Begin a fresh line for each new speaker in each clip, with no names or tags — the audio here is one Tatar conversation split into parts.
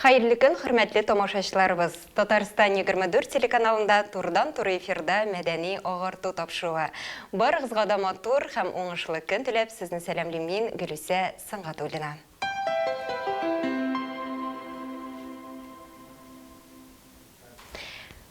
Хәерле көн, хөрмәтле тамашачыларыбыз! Татарстан 24 телеканалында турыдан-туры эфирда мәдәни агарту тапшыруы. Барыгызга да матур һәм уңышлы көн теләп, сезне сәламлим мин, Гөлүсә Сөнгатуллина.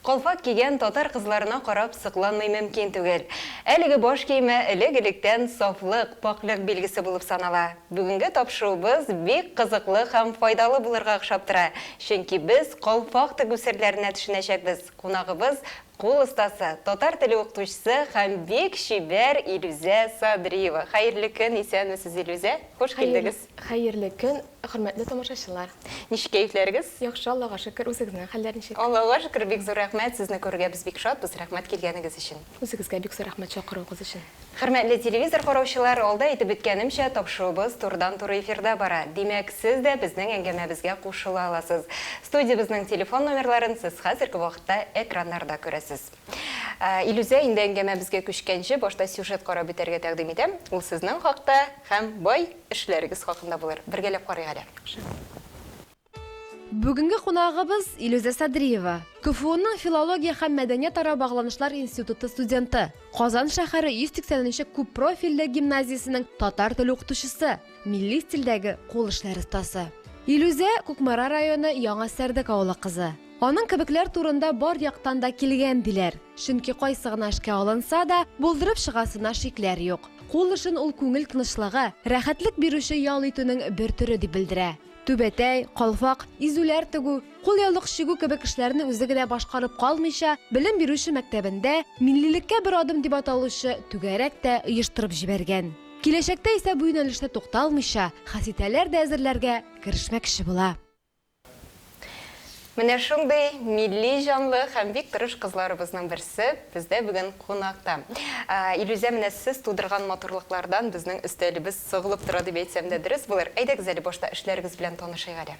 Калфак кигән татар кызларына карап сокланмый мөмкин түгел. Әлеге баш киеме элек-электән сафлык, пакьлек билгесе булып санала. Бүгенге тапшыруыбыз бик кызыклы һәм файдалы булырга охшап тора, чөнки без калфак тегү серләренә төшенәчәкбез. Кунагыбыз, кул остасы, татар теле укытучысы һәм бик чибәр Илүзә Садриева. Хәерле көн, исәнмесез, Илүзә, хуш килдегез!
Хәерле көн, хөрмәтле тамашачылар!
Ничек кәефләрегез?
Яхшы, Аллага шөкер. Үзегезнең хәлләр ничек?
Аллага шөкер, бик зур рәхмәт. Сезне күрергә без бик шатбыз. Рәхмәт килгәнегез өчен.
Үзегезгә бик зур рәхмәт чакыруыгыз өчен.
Хөрмәтле телевизор караучылар, алда әйтеп үткәнемчә, тапшыруыбыз турыдан-туры эфирда бара. Димәк, сез дә безнең әңгәмәбезгә кушыла аласыз. Студиябезнең телефон номерларын сез хәзерге вакытта экраннарда күрәсез. Илүзә, инде әңгәмәбезгә күчкәнче, башта сюжет карап үтәргә тәкъдим итәм. Ул сезнең хакта һәм бай эшләрегез хакында булыр. Бергәләп карыйк әле.
Яхшы.
Бүгенге кунагыбыз, Илүзә Садриева. КФУның Филология һәм мәдәниятара багланышлар институты студенты, Казан шәһәре 180 нче күппрофильле гимназиясенең татар теле укытучысы, милли стильдәге кул эшләре остасы. Илүзә, Кукмара районы Яңа Сәрдек авылы кызы. Аның кебекләр турында бар яктан да килгән, диләр. Чөнки кайсы гына эшкә алынса да, булдырып чыгасына шикләр юк. Кул эшен ул күңел тынычлыгы, рәхәтлек бирүче ял итүнең бер төре дип белдерә. Түбәтәй, калфак, изүләр тегү, кулъяулык чигү кебек эшләрне үзе генә башкарып калмыйча, белем бирүче мәктәбендә Миллилеккә бер адым дип аталучы түгәрәк тә оештырып җибәргән. Киләчәктә исә бу юнәлештә тукталмыйча, хаситәләр дә әзерләргә керешмәкче була.
Менә шундый милли җанлы һәм бик тырыш кызларыбызның берсе бездә бүген кунакта. Илүзә, менә сез тудырган матурлыклардан безнең өстәлебез сыгылып тора дип әйтсәм дә дөрес булыр. Әйдәгез әле башта эшләрегез белән танышыйк әле.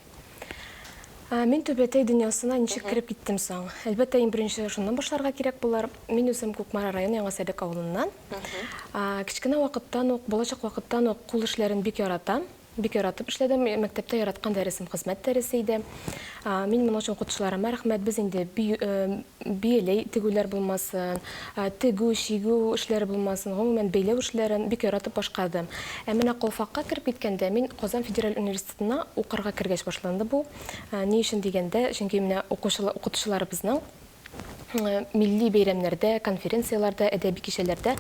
Мин түбәтәй дөньясына ничек кереп киттем соң? Әлбәттә, иң беренче шуннан башларга кирәк булыр. Мин үзем Кукмара районы Яңа Сәдек авылыннан. Кечкенә вакыттан ук, балачак вакыттан ук кул эшләрен бик яратам. Бик яратып эшләдем. Мәктәптә яраткан дәресем хезмәт дәресе иде. Мин моның өчен укытучыларыма рәхмәт. Без инде бияләй тегүләр булмасын, тегү, чигү эшләре булмасын, гомумән, бәйләү эшләрен бик яратып башкардым. Ә менә калфакка кереп киткәндә, мин Казан федераль университетына укырга кергәч башланды бу. Ни өчен дигәндә, чөнки менә укытучыларыбызның милли бәйрәмнәрдә, конференцияләрдә, әдәби кичәләрдә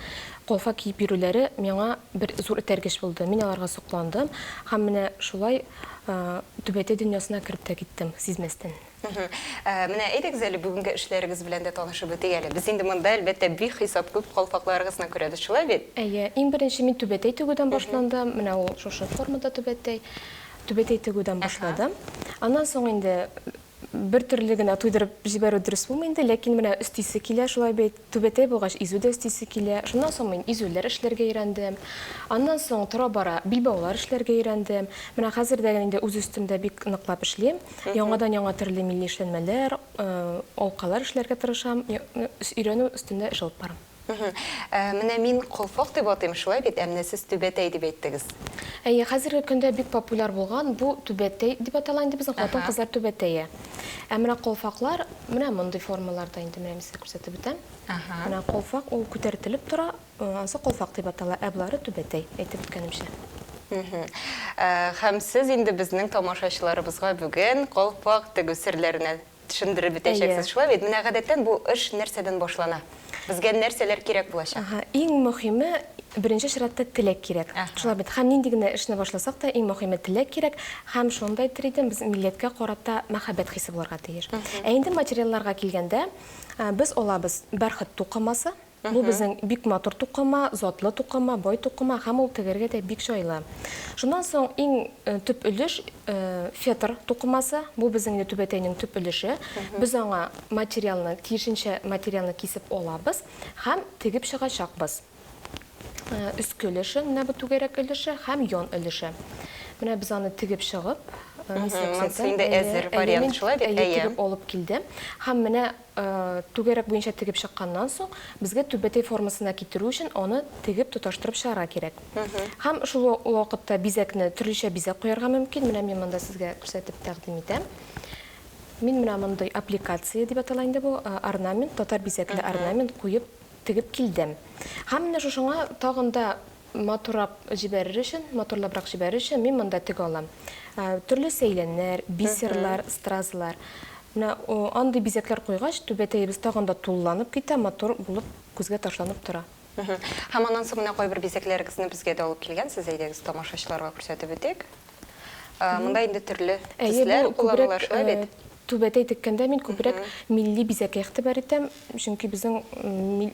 калфак киеп йөрүләре миңа бер зур этәргеч булды. Мин аларга сокландым һәм менә шулай түбәтәй дөньясына кереп тә киттем, сизмәстән.
Менә әйдәгез әле бүгенге эшләрегез белән дә танышып үтик әле. Без инде монда, әлбәттә, бихисап күп калфакларыгызны күрәбез, шулай бит?
Әйе, иң беренче мин түбәтәй тегүдән башландым. Менә ул шушы формада түбәтәй. Түбәтәй тегүдән башладым. Аннан соң инде Бер төрле генә туйдырып җибәрү дөрес булмый инде, ләкин менә өстисе килә шулай бит. Түбәтәй булгач, изү дә өстисе килә. Шуннан соң мин изүләр эшләргә өйрәндем. Аннан соң тора-бара билбаулар эшләргә өйрәндем. Менә хәзер дә инде үз өстемдә бик ныклап эшлим. Яңадан-яңа төрле милли эшләнмәләр, алкалар эшләргә тырышам. Өйрәнү өстендә эш алып барам.
Менә мин колфак дип атыйм, шулай бит? Ә менә сез түбәтәй дип әйттегез.
Әйе, хәзерге көндә бик популяр булган бу түбәтәй дип атала инде безнең хатын-кызлар түбәтәе. Ә менә колфаклар менә мондый формаларда инде, менә мин сезгә күрсәтеп үтәм. Менә колфак ул күтәртелеп тора, анысы колфак дип атала, ә болары түбәтәй, әйтеп үткәнемчә.
Һәм сез инде безнең тамашачыларыбызга бүген колфак тегү серләренә Төшендереп бетәчәксез, шулай бит? Менә гадәттән бу эш нәрсәдән башлана? Безгә нәрсәләр кирәк булачак?
Ага, иң мөхиме, беренче чиратта теләк кирәк. Шулай бит? Һәм нинди генә эшне башласак та, иң мөхиме теләк кирәк. Һәм шуны да әйтер идем, без милләткә карата мәхәббәт хисе булырга тиеш. Ә инде материалларга килгәндә, без алабыз бәрхет тукымасы, Бу безнең бик матур тукыма, затлы тукыма, бай тукыма һәм ул тегәргә дә бик җайлы. Шуннан соң иң төп өлеш, фетр тукымасы. Бу безнең инде түбәтәйнең төп өлеше. Без аңа материалны, тиешенчә материалны кисеп алабыз һәм тегеп чыгачакбыз. Өске өлеше, менә бу түгәрәк өлеше һәм ян өлеше. Менә без аны тегеп чыгып. Мин сезгә
Монысы
күрсәтәм.
инде
Әйе,
әзер
әйе,
вариант,
мин
шулай бит?
әйе
Әйе.
тегеп алып килдем. Һәм менә түгәрәк буенча тегеп чыкканнан соң, безгә түбәтәй формасына китерү өчен аны тегеп тоташтырып чыгарга кирәк. Һәм шул вакытта бизәкне төрлечә бизәк куярга мөмкин. Менә мин монда сезгә күрсәтеп тәкъдим итәм. Мин менә мондый аппликация дип атала инде бу, орнамент, татар бизәкле орнамент куеп тегеп килдем. Һәм менә шушыңа тагын да матуррак җибәрер өчен, матурлабрак җибәрер өчен мин монда тегә алам. Төрле сәйләннәр, бисерлар, стразлар. Менә андый бизәкләр куйгач, түбәтәебез тагын да тулыланып китә, матур булып күзгә ташланып тора.
Һәм аннан соң менә кайбер бизәкләрегезне безгә дә алып килгәнсез, әйдәгез тамашачыларга күрсәтеп үтик. Монда инде төрле төсләр кулланыла, шулай бит?
Түбәтәй теккәндә мин күбрәк милли бизәккә игътибар итәм, чөнки безнең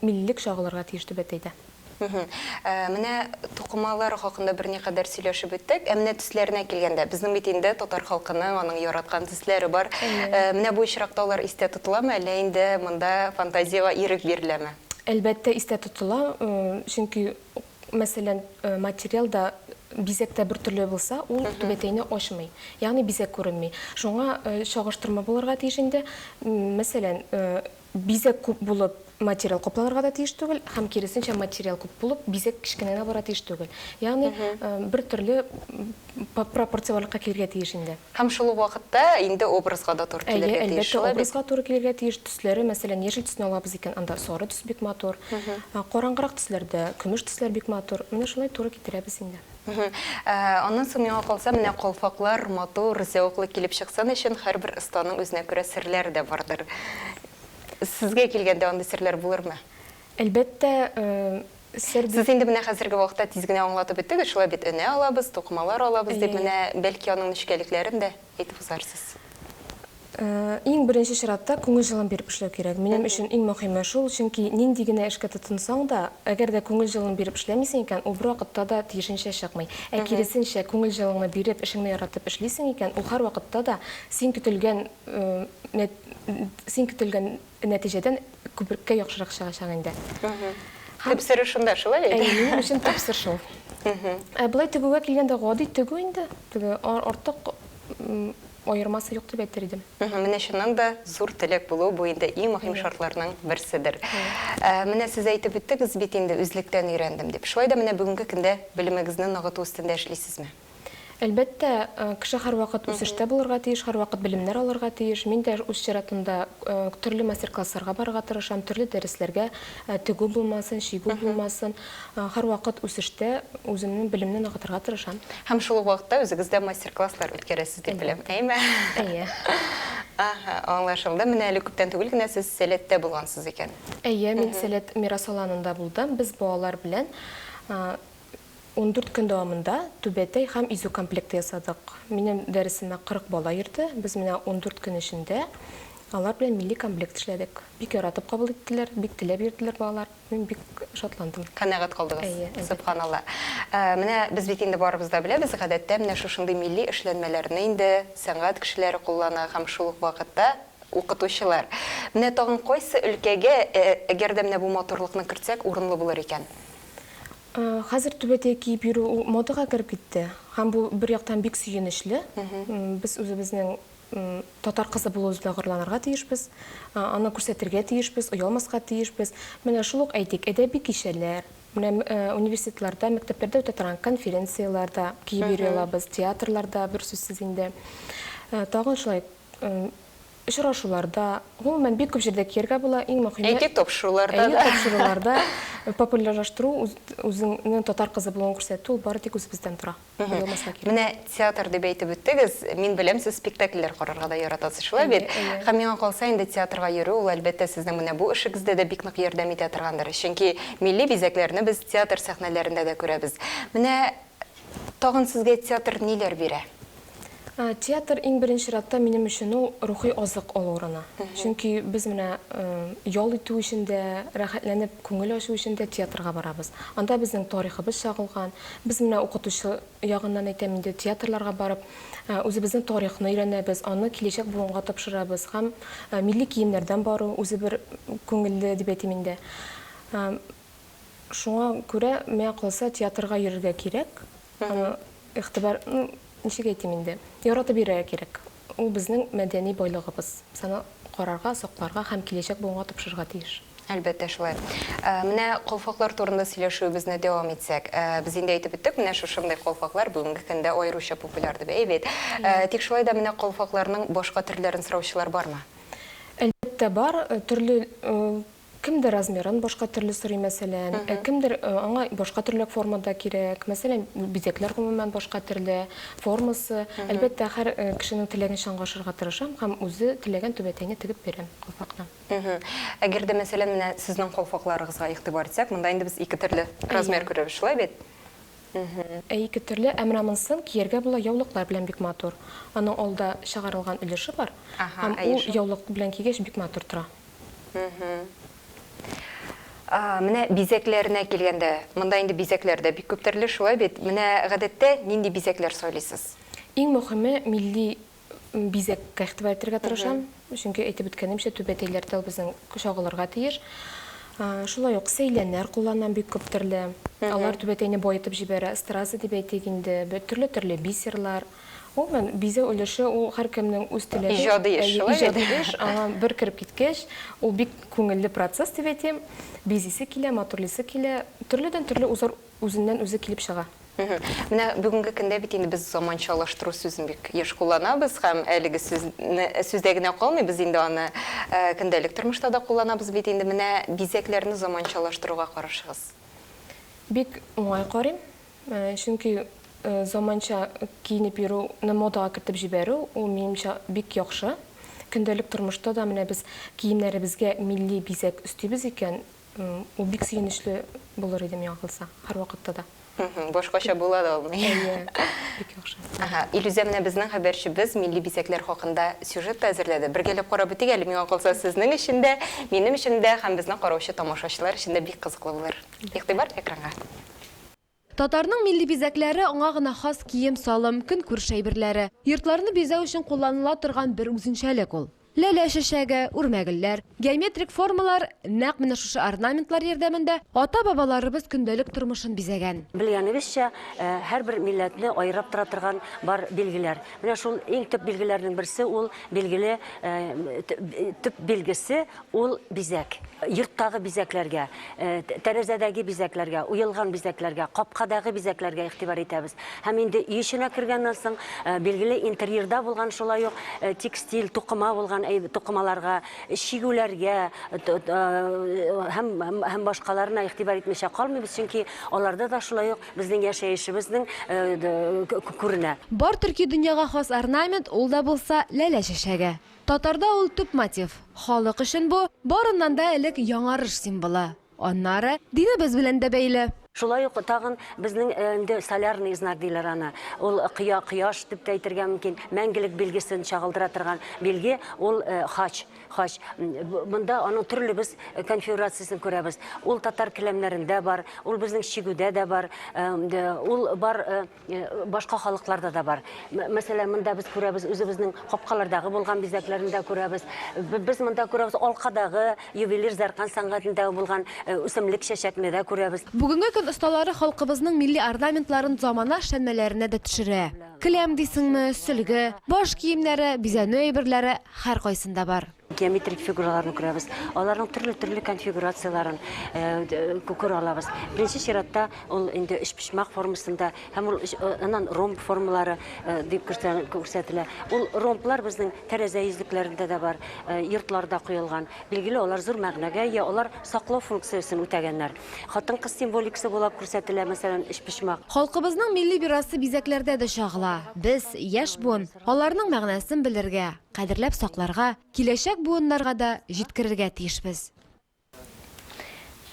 миллилек чагылырга тиеш түбәтәйдә.
Менә тукымалар хакында берникадәр сөйләшеп үттек. Ә менә төсләренә килгәндә, безнең бит инде татар халкының аның яраткан төсләре бар. Менә бу очракта алар истә тотыламы, әллә инде монда фантазиягә ирек биреләме?
Әлбәттә, истә тотыла, чөнки, мәсәлән, материал да, бизәк тә бертөрле булса, ул түбәтәйне ачмый, ягъни бизәк күренми. Шуңа чагыштырма булырга тиеш инде. Мәсәлән, Бизәк күп булып, материал капланырга да тиеш түгел, һәм киресенчә, материал күп булып, бизәк кечкенә генә булырга тиеш түгел. Ягъни, бер төрле пропорция барлыкка килергә тиеш инде.
Һәм шул ук вакытта инде образга да туры
Әйе,
килергә тиеш,
әлбәттә,
шулай бит?
образга туры килергә тиеш. Төсләре, мәсәлән, яшел төсне алабыз икән, анда сары төс бик матур. Караңгырак төсләрдә көмеш төсләр бик матур. Менә шулай туры китерәбез инде.
Аннан соң миңа калса, менә калфаклар матур, зәвыклы килеп чыксын өчен һәрбер останың үзенә күрә серләре дә бардыр. Сезгә килгәндә андый серләр булырмы?
Әлбәттә, сер
Сез инде менә хәзерге вакытта тиз генә аңлатып үттегез, шулай бит, энә алабыз, тукымалар алабыз дип, менә бәлки аның нечкәлекләрен дә әйтеп узарсыз.
Иң беренче чиратта күңел җылын биреп эшләү кирәк. Минем өчен иң мөхиме шул, чөнки нинди генә эшкә тотынсаң да, әгәр дә күңел җылын биреп эшләмисең икән, ул бервакытта да тиешенчә чыкмый. Ә киресенчә, күңел җылыңны биреп, эшеңне яратып эшлисең икән, ул һәрвакытта да син көтелгән син көтелгән нәтиҗәдән күбрәккә яхшырак чыгачак инде.
Төп сере шунда, шулай бит?
Әйе, минем өчен төп сер шул. Ә болай тегүгә килгәндә, гади тегү инде, теге артык Аермасы юк дип әйтер идем.
Менә чыннан да зур теләк булу бу инде иң мөһим шартларның берседер. Менә сез әйтеп үттегез бит инде үзлектән өйрәндем дип. Шулай да менә бүгенге көндә белемегезне ныгыту өстендә эшлисезме?
Әлбәттә, кеше һәрвакыт үсештә булырга тиеш, һәрвакыт белемнәр алырга тиеш. Мин дә үз чиратымда төрле мастер-классларга барырга тырышам, төрле дәресләргә, тегү булмасын, чигү булмасын. Һәрвакыт үсештә, үземнең белемне ныгытырга тырышам.
Һәм шул ук вакытта үзегез дә мастер-класслар үткәрәсез дип беләм, әйме?
Әйе.
Аһа, аңлашылды. Менә әле күптән түгел генә сез Сәләттә булгансыз икән.
Әйе, мин Сәләт мирас аланында булдым. Без балалар белән 14 көн дәвамында түбәтәй һәм изү комплекты ясадык. Минем дәресемә 40 бала йөрде. Без менә 14 көн эчендә алар белән милли комплект эшләдек. Бик яратып кабул иттеләр, бик теләп йөрделәр балалар. Мин бик шатландым.
Канәгать калдыгыз.
Әйе, әлбәттә.
Сөбханалла. Менә без бит инде барыбыз да беләбез, гадәттә менә шушындый милли эшләнмәләрне инде сәнгать кешеләре куллана һәм шул ук вакытта укытучылар. Менә тагын кайсы өлкәгә, әгәр дә менә бу матурлыкны кертсәк, урынлы булыр икән?
Хәзер түбәтәй киеп йөрү ул модага кереп китте. Һәм бу бер яктан бик сөенечле. Без үзебезнең Татар кызы булуыбыз белән горурланырга тиешбез, аны күрсәтергә тиешбез, оялмаска тиешбез. Менә шул ук, әйтик, әдәби кичәләр, менә университетларда, мәктәпләрдә үтә торган конференцияләрдә киеп йөри алабыз, театрларда, берсүзсез инде. Тагын шулай очрашуларда, гомумән, бик күп җирдә кияргә була. Иң мөхиме,
Әйтик, тапшыруларда
әйе,
да.
тапшыруларда популярлаштыру, үзеңнең татар кызы булуын күрсәтү, ул бары тик үзебездән тора. Оялмаска кирәк.
Менә театр дип әйтеп үттегез. Мин беләм, сез спектакльләр карарга да яратасыз, шулай бит? Һәм миңа калса, инде театрга йөрү, ул, әлбәттә, сезнең менә бу эшегездә дә бик нык ярдәм итә торгандыр. Чөнки милли бизәкләрне без театр сәхнәләрендә дә күрәбез. Менә тагын сезгә театр ниләр бирә?
Театр, иң беренче чиратта, минем өчен ул рухи азык алу урыны. Чөнки без менә ял итү өчен дә, рәхәтләнеп күңел ачу өчен дә театрга барабыз. Анда безнең тарихыбыз чагылган. Без менә укытучы ягыннан әйтәм инде, театрларга барып, үзебезнең тарихны өйрәнәбез, аны киләчәк буынга тапшырабыз. Һәм милли киемнәрдән бару үзе бер күңелле дип әйтим инде. Шуңа күрә, миңа калса, театрга йөрергә кирәк. Аны игътибар, ну, ничек әйтим инде, яратып йөрергә кирәк. Ул безнең мәдәни байлыгыбыз. Без аны карарга, сакларга һәм киләчәк буынга тапшырырга тиеш.
Әлбәттә, шулай. Менә калфаклар турында сөйләшүебезне дәвам итсәк. Без инде әйтеп үттек, менә шушындый калфаклар бүгенге көндә аеруча популяр дип, әйе бит? Тик шулай да менә калфакларның башка төрләрен сораучылар бармы?
Әлбәттә, бар. Төрле Кемдер размерын башка төрле сорый, мәсәлән, ә кемдер аңа башка төрлерәк формада кирәк. Мәсәлән, бизәкләр гомумән башка төрле, формасы. Әлбәттә, һәр кешенең теләген чаңгашырга тырышам һәм үзе теләгән түбәтәйне тегеп бирәм, калфакны.
Әгәр дә, мәсәлән, менә сезнең калфакларыгызга игътибар итсәк, монда инде без ике төрле размер күрәбез, шулай бит?
Ә ике төрле, ә менә монысын кияргә була яулыклар белән бик матур. Аның алда чыгарылган өлеше бар, һәм ул яулык белән кигәч бик матур тора.
Менә бизәкләренә килгәндә, монда инде бизәкләр дә бик күп төрле, шулай бит? Менә гадәттә нинди бизәкләр сайлыйсыз?
Иң мөхиме, милли бизәккә игътибар итәргә тырышам. Чөнки, әйтеп үткәнемчә, түбәтәйләрдә ул безнең чагылырга тиеш. Шулай ук сәйләннәр кулланам бик күп төрле. Алар түбәтәйне баетып җибәрә. Стразы дип әйтик инде, төрле-төрле бисерлар. Гомумән, бизәү өлеше ул һәркемнең үз теләге.
Иҗади эш,
Әйе,
шулай бит?
иҗади эш. Аңа бер кереп киткәч, ул бик күңелле процесс дип әйтим. Бизисе килә, матурлыйсы килә. Төрледән-төрле узор үзеннән-үзе килеп чыга.
Менә бүгенге көндә бит инде без заманчалаштыру сүзен бик еш кулланабыз һәм әлеге сүзне сүздә генә калмый, без инде аны көндәлек тормышта да кулланабыз бит инде. Менә бизәкләрне заманчалаштыруга карашыгыз?
Бик уңай карыйм. Чөнки заманча киенеп йөрүне модага кертеп җибәрү, ул, минемчә, бик яхшы. Көндәлек тормышта да менә без киемнәребезгә милли бизәк өстибез икән, ул бик сөенечле булыр иде, миңа калса, һәрвакытта да.
Башкача була да алмый.
Әйе, бик яхшы.
Ага, Илүзә, менә безнең хәбәрчебез милли бизәкләр хакында сюжет та әзерләде. Бергәләп карап үтик әле, миңа калса, сезнең өчен дә, минем өчен дә һәм безне караучы тамашачылар өчен дә бик кызыклы булыр. Игътибар экранга.
Татарның милли бизәкләре, аңа гына хас кием-салым, көнкүреш әйберләре. Йортларны бизәү өчен кулланыла торган бер үзенчәлек ул. Ләлә чәчәге, үрмәгөлләр, геометрик формалар, нәкъ менә шушы орнаментлар ярдәмендә ата-бабаларыбыз көндәлек тормышын бизәгән.
Белгәнебезчә, һәрбер милләтне аерып тора торган бар билгеләр. Менә шул иң төп билгеләрнең берсе ул, билгеле, төп билгесе Ул бизәк. Йорттагы бизәкләргә, тәрәзәдәге бизәкләргә, уелган бизәкләргә, капкадагы бизәкләргә игътибар итәбез. Һәм инде өй эченә кергәннән соң, билгеле, интерьерда булган шулай ук текстиль, тукыма булган тукымаларга, чигүләргә һәм һәм башкаларына игътибар итмичә калмыйбыз, чөнки аларда да шулай ук безнең яшәешебезнең күренә.
Бар төрки дөньяга хас орнамент, ул да булса, ләлә чәчәге. Татарда ул төп мотив. Халык өчен бу, барыннан да элек, яңарыш символы. Аннары, динебез белән дә бәйле.
Шулай ук тагын безнең инде солярный знак диләр аны. Ул коя, кояш дип тә әйтергә мөмкин. Мәңгелек билгесен чагылдыра торган билге, ул хач. Хач. Монда аның төрле без конфигурациясен күрәбез. Ул татар келәмнәрендә бар, ул безнең чигүдә дә бар, ул бар Башка халыкларда да бар. Мәсәлән, монда без күрәбез үзебезнең капкалардагы булган бизәкләрне дә күрәбез. Без монда күрәбез алкадагы ювелир зәркан сәнгатендәге булган үсемлек чәчәкне дә күрәбез.
Бүгенге көн осталары халкыбызның милли орнаментларын замана эшләнмәләренә дә төшерә. Келәм дисеңме, сөлге, баш киемнәре, бизәнү әйберләре һәркайсында бар.
Геометрик фигураларны күрәбез. Аларның төрле-төрле конфигурацияләрен күрә алабыз. Беренче чиратта ул инде өчпочмак формасында һәм ул аннан ромб формалары дип күрсәтелә. Ул ромблар безнең тәрәзә йөзлекләрендә дә бар, йортларда куелган. Билгеле, алар зур мәгънәгә ия, алар саклау функциясен үтәгәннәр. Хатын-кыз символикасы булып күрсәтелә, мәсәлән, өчпочмак.
Халкыбызның милли мирасы бизәкләрдә дә чагыла. Без, яшь буын, аларның мәгънәсен белергә, Кадерләп сакларга, киләчәк буыннарга да җиткерергә тиешбез.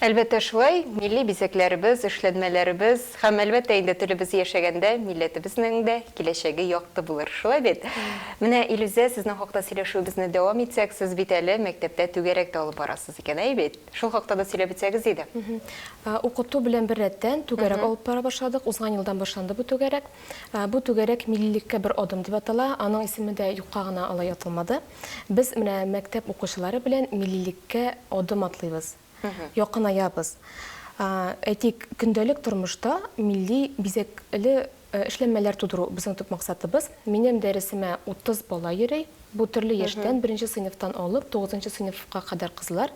Әлбәттә шулай, милли бизәкләребез, эшләнмәләребез һәм, әлбәттә инде, телебез яшәгәндә милләтебезнең дә киләчәге якты булыр. Шулай бит? Менә, Илүзә, сезнең хакта сөйләшүебезне дәвам итсәк, сез бит әле мәктәптә түгәрәк тә алып барасыз икән, әйе бит? Шул хакта да сөйләп үтсәгез иде.
Укыту белән беррәттән түгәрәк алып бара башладык. Узган елдан башланды бу түгәрәк. Бу түгәрәк Миллилеккә бер адым дип атала. Аның исеме дә юкка гына алай аталмады. Без менә мәктәп укучылары белән миллилеккә адым атлыйбыз, якынаябыз. Әйтик, көндәлек тормышта милли бизәкле Эшләнмәләр тудыру безнең төп максатыбыз. Минем дәресемә 30 бала йөри. Бу төрле яшьтән, беренче сыйныфтан алып, тугызынчы сыйныфка кадәр кызлар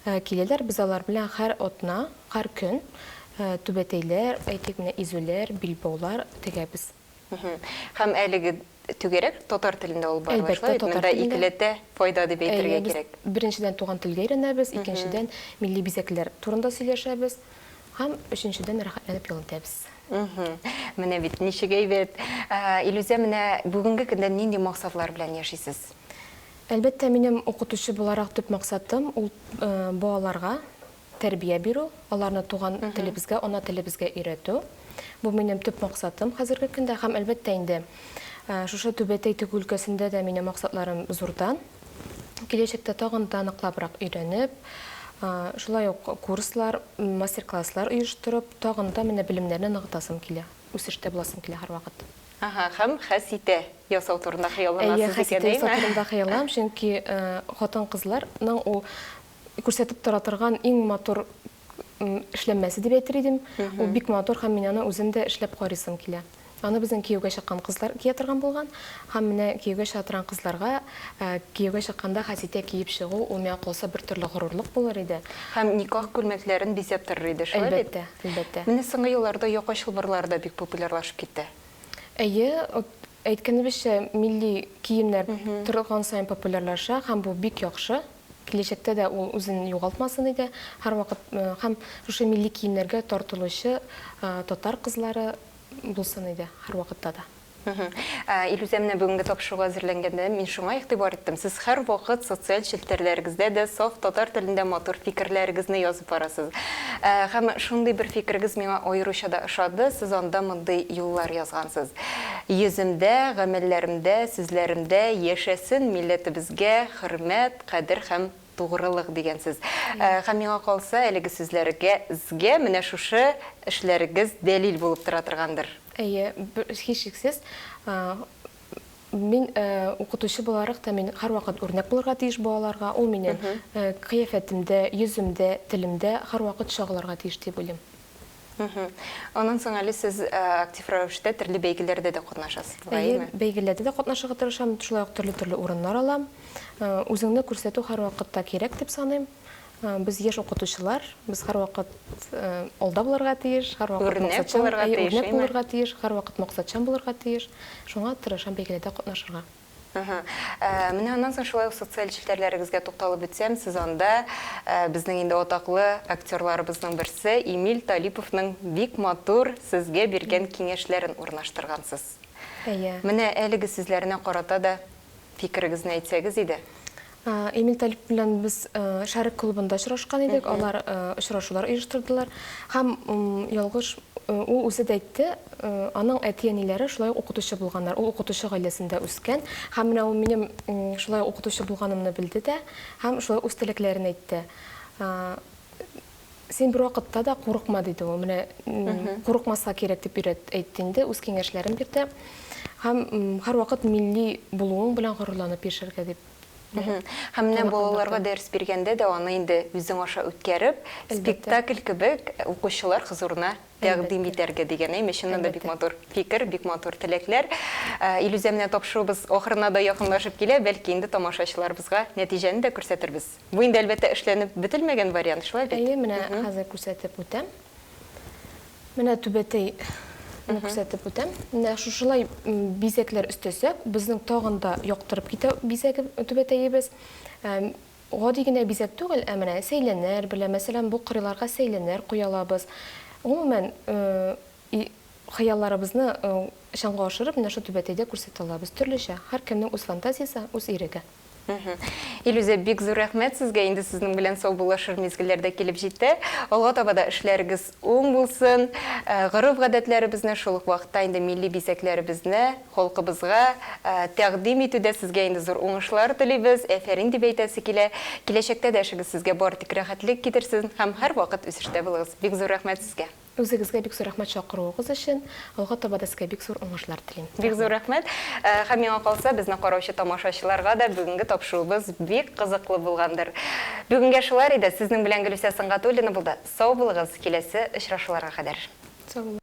киләләр. Без алар белән һәр атна, һәр көн түбәтәйләр, әйтик, менә изүләр, билбаулар тегәбез.
Һәм әлеге түгәрәк татар телендә алып барыла,
Әлбәттә,
шулай бит?
татар
Монда
телендә.
икеләтә файда дип
Әйе,
әйтергә
без
кирәк.
беренчедән туган телгә өйрәнәбез, икенчедән милли бизәкләр турында сөйләшәбез һәм өченчедән рәхәтләнеп ял итәбез.
Менә бит ничек әйбәт. Илүзә, менә бүгенге көндә нинди максатлар белән яшисез?
Әлбәттә, минем укытучы буларак төп максатым, ул балаларга тәрбия бирү, аларны туган телебезгә, ана телебезгә өйрәтү. Бу минем төп максатым хәзерге көндә һәм, әлбәттә инде, шушы түбәтәй тегү өлкәсендә дә минем максатларым зурдан. Киләчәктә тагын да ныклабрак өйрәнеп, шулай ук курслар, мастер-класслар оештырып, тагын да менә белемнәрне ныгытасым килә, үсештә буласым килә һәрвакыт.
Ага, һәм хәситә ясау турында
Әйе,
хыялланасыз икән,
хәситә ясау
әйме?
турында хыялланам, чөнки хатын-кызларның ул күрсәтеп тора торган иң матур эшләнмәсе дип әйтер идем. Ул бик матур һәм мин аны үзем дә эшләп карыйсым килә. Аны безнең кияүгә чыккан кызлар кия торган булган. Һәм менә кияүгә чыга торган кызларга кияүгә чыкканда хәситә киеп чыгу, ул миңа калса бер төрле горурлык булыр иде.
Һәм никах күлмәкләрен бизәп торыр иде, шулай бит?
Әлбәттә, әлбәттә.
Менә соңгы елларда яка чалбарлары да бик популярлашып китте.
Әйе, әйткәнебезчә, милли киемнәр торган саен популярлаша һәм бу бик яхшы. Киләчәктә дә ул үзен югалтмасын иде. Һәрвакыт һәм шушы милли киемнәргә тартылучы татар кызлары булсын иде һәрвакытта да.
Илүзә, менә бүгенге тапшыруга әзерләнгәндә мин шуңа игътибар иттем, сез һәрвакыт социаль челтәрләрегездә дә саф татар телендә матур фикерләрегезне язып барасыз. Һәм шундый бер фикерегез миңа аеруча да ошады, сез анда мондый юллар язгансыз. Йөземдә, гамәлләремдә, сүзләремдә яшәсен милләтебезгә хөрмәт, кадер һәм тугрылык дигән сүз. Һәм миңа калса, әлеге сүзләргә згә менә шушы эшләрегез дәлил булып тора торгандыр.
Әйе, һичшиксез. Мин укытучы буларак та мин һәрвакыт үрнәк булырга тиеш балаларга. Ул минем кыяфәтемдә, йөземдә, телемдә һәрвакыт чагылырга тиеш дип уйлыйм.
Аннан соң әле сез актив рәвештә төрле бәйгеләрдә дә катнашасыз,
бугай, әйе? Бәйгеләрдә дә катнашырга тырышам, шулай ук төрле-төрле урыннар алам. Үзеңне күрсәтү һәрвакытта кирәк дип саныйм. Без яшь укытучылар, без һәрвакыт алда булырга тиеш, һәрвакыт максатчан, әйе, үрнәк булырга тиеш, һәрвакыт максатчан булырга тиеш. Шуңа тырышам бәйгеләрдә катнашырга.
Әһә. Менә аннан соң шулай ук социаль челтәрләрегезгә тукталып үтсәм, сез анда безнең инде атаклы актерларыбызның берсе Эмиль Талиповның бик матур сезгә биргән киңәшләрен урнаштыргансыз.
Әйе.
Менә әлеге сүзләренә карата да фикерегезне әйтсәгез иде.
Эмиль Талипов белән без Шәрык клубында очрашкан идек, алар очрашулар оештырдылар. Һәм ялгыш, ул үзе дә әйтте, аның әти-әниләре шулай ук укытучы булганнар. Ул укытучы гаиләсендә үскән. Һәм менә ул минем шулай ук укытучы булганымны белде дә һәм шулай үз теләкләрен әйтте. Син бервакытта да курыкма, диде ул. Менә курыкмаска кирәк дип өйрәт, әйтте инде, үз киңәшләрен бирде. Һәм һәрвакыт милли булуың белән горурланып яшәргә дип.
Һәм менә балаларга дәрес биргәндә дә аны инде үзең аша үткәреп, спектакль кебек укучылар хозурына тәкъдим итәргә дигән, әйме? Чыннан да бик матур фикер, бик матур теләкләр. Илүзә, менә тапшыруыбыз ахырына да якынлашып килә, бәлки инде тамашачыларыбызга нәтиҗәне дә күрсәтербез. Бу инде, әлбәттә, эшләнеп бетелмәгән вариант, шулай бит?
Әйе, менә хәзер күрсәтеп үтәм. Менә түбәтәй не күрсәтеп үтәм. Менә шушылай бизәкләр өстәсәк, безнең тагын да яктырып китә бизәге түбәтәебез. Гади генә бизәк түгел, ә менә сәйләннәр белән, мәсәлән, бу кырыйларга сәйләннәр куя алабыз. Гомумән, хыялларыбызны чынга ашырып, менә шул түбәтәйдә күрсәтә алабыз. Төрлечә, һәркемнең үз фантазиясе, үз иреге.
Илүзә, бик зур рәхмәт сезгә. Инде сезнең белән саубуллашыр мизгелләр дә килеп җитте. Алга таба да эшләрегез уң булсын. Гореф-гадәтләребезне, шул ук вакытта инде милли бизәкләребезне халкыбызга тәкъдим итүдә сезгә инде зур уңышлар телибез. Әфәрин дип әйтәсе килә. Киләчәктә дә эшегез сезгә бары тик рәхәтлек китерсен һәм һәрвакыт үсештә булыгыз. Бик зур рәхмәт сезгә.
Үзегезгә бик зур рәхмәт чакыруыгыз өчен. Алга таба да сезгә бик зур уңышлар телим.
Бик зур рәхмәт. Һәм миңа калса, безне караучы тамашачыларга да бүгенге тапшыруыбыз бик кызыклы булгандыр. Бүгенгә шулар иде. Сезнең белән Гөлүсә Сөнгатуллина булды. Сау булыгыз, киләсе очрашуларга кадәр.
Сау булыгыз.